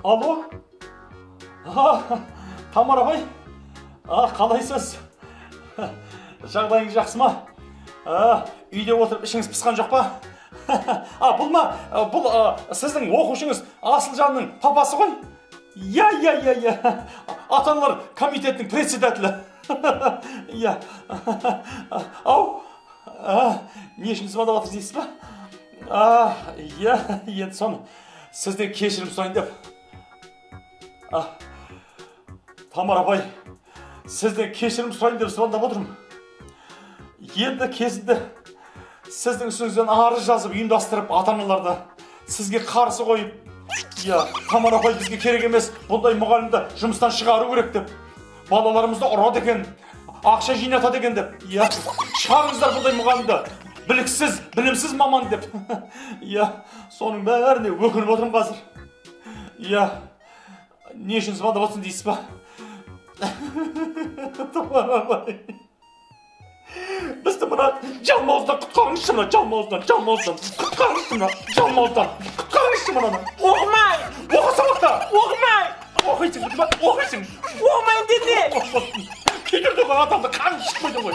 Алло? Тамара апай? Қалайсыз? Жағдайыңыз жақсы ма? Үйде отырып ішіңіз пысқан жоқ па? Бұл ма? Бұл сіздің оқушыңыз Асылжанның папасы ғой? Иә, иә, иә, иә. Ата-аналар комитетінің председателі. Иә. Ау? Не үшін звондап жатырсыз дейсіз ба? Иә, енді соны сізден кешірім сұрайын деп. Тамара апай, сізден кешірім сұрайын деп звондап отырмын. Енді кезінде сіздің үстіңізден арыз жазып ұйымдастырып ата-аналарды сізге қарсы қойып, иә, Тамара апай бізге керек емес, бұндай мұғалімді жұмыстан шығару керек деп, балаларымызды ұрады екен, ақша жинатады екен деп, иә, шығарыңыздар бұндай мұғалімді, біліксіз, білімсіз маман деп. Иә, соның бәріне өкініп отырмын қазір. Иә, не үшін звондап отырсың дейсіз ба? Тамара апай, бізді мына жалмауыздан құтқарыңызшы, мына жалмауыздан, жалмауыздан құтқарыңызшы, мына жалмауыздан құтқарыңызшы мынаны. Оқымай! Оқы сабақта! Оқымай! Оқисың, оқисың! Оқымаймын деді! Кейдірді ғой адамды, қаның шықпайды ғой.